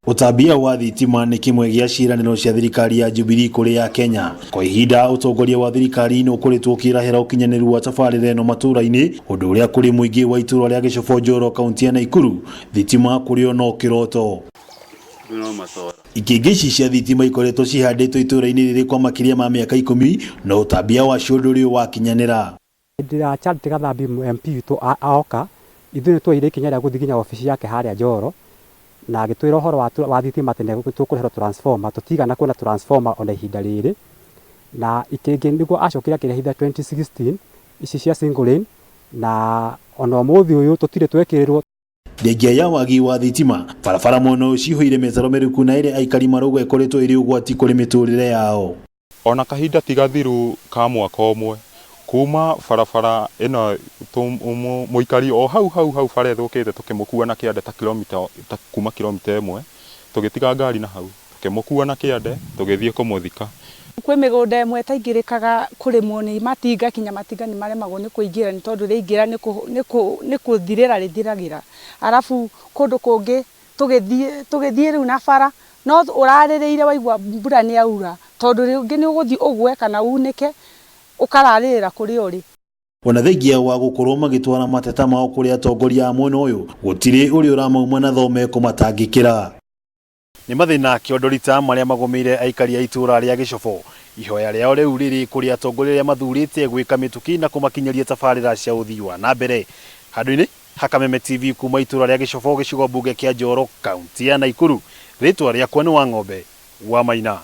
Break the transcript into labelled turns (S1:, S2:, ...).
S1: Ũtambia wa thitima nĩ kĩmwe gĩa ciĩranĩro cia thirikari ya Jubilee kũrĩ a Kenya. Kwa ihinda ũtongoria wa thirikari nĩ ũkoretwo ũkĩrahĩra ũkinyanĩru wa tabarĩra ĩno matũũra-inĩ, ũndũ ũrĩa kũrĩ mũingĩ wa itũũra rĩa Gĩcobonjoro kaunti ya Naikuru, thitima kũrĩ o no kĩroto. Ikĩngĩ ici cia thitima ikoretwo cihandĩtwo itũũra-inĩ rĩrĩ kwa makĩria ma mĩaka 10, no ũtambia wacio ndũrĩ wakinyanĩra.
S2: Hĩndĩ ĩrĩa Charity Gathambi MP witũ oka, ithuĩ nĩ tuoire ikinya rĩa gũthiĩ nginya obici yake harĩa Njoro, na agĩtwĩra ũhoro wa thitima atĩ nĩ tũkũreherwo transformer, tũtigana kuona transformer ona ihinda rĩrĩ. Na ikĩngĩ nĩguo acokire akĩrehithia 2016 ici cia single lane, na ona ũmũthĩ ũyũ tũtirĩ twekĩrĩrwo.
S1: Thengia ya wagi wa thitima, barabara mwena ũyũ cihũire mĩtaro mĩriku na ĩrĩa aikari marauga ĩkoretwo ĩrĩ ũgwati kũrĩ mĩtũrĩre yao.
S3: Ona kahinda ti gathiru ka mwaka ũmwe kuma barabara ĩno mũikari o hau hau hau bara ĩthũkĩte tũkĩmũkua na kĩande ta kilomita ta kuma kilomita ĩmwe tũgĩtiga ngari na hau tũkĩmũkua na kĩande tũgĩthiĩ kũmũthika.
S4: Kwĩ mĩgũnda ĩmwe ĩtaingĩrĩkaga kũrĩmwo nĩ matinga, kinya matinga nĩ maremagwo nĩ kũingĩra nĩ tondũ rĩaingĩra nĩ kũthirĩra rĩthiragĩra. Arabu kũndũ kũngĩ tũgĩthiĩ rĩu na bara no ũrarĩrĩire waigua mbura nĩ yaura, tondũ rĩngĩ nĩ ũgũthiĩ ũgwe kana unĩke ũkararĩrĩra kũrĩa ũrĩ.
S1: Ona thengia wa gũkorwo magĩtwara mateta mao kũrĩ atongoria a mwena ũyũ, gũtirĩ ũrĩa ũramauma na thome kũmatangĩkĩra. Nĩ mathĩna kĩondorita marĩa magũmĩire aikari a itũũra rĩa Gĩcobo. Ihoya rĩao rĩu rĩrĩ kũrĩ atongoria arĩa mathurĩte gwĩka mĩtũkĩ na kũmakinyĩria tabarĩra cia ũthii wa na mbere. Handũ-inĩ ha Kameme TV kuma itũũra rĩa Gĩcobo gĩcigo mbunge kĩa Njoro kaunti ya Naikuru, rĩtwa rĩakwa nĩ Wang'ombe wa Maina.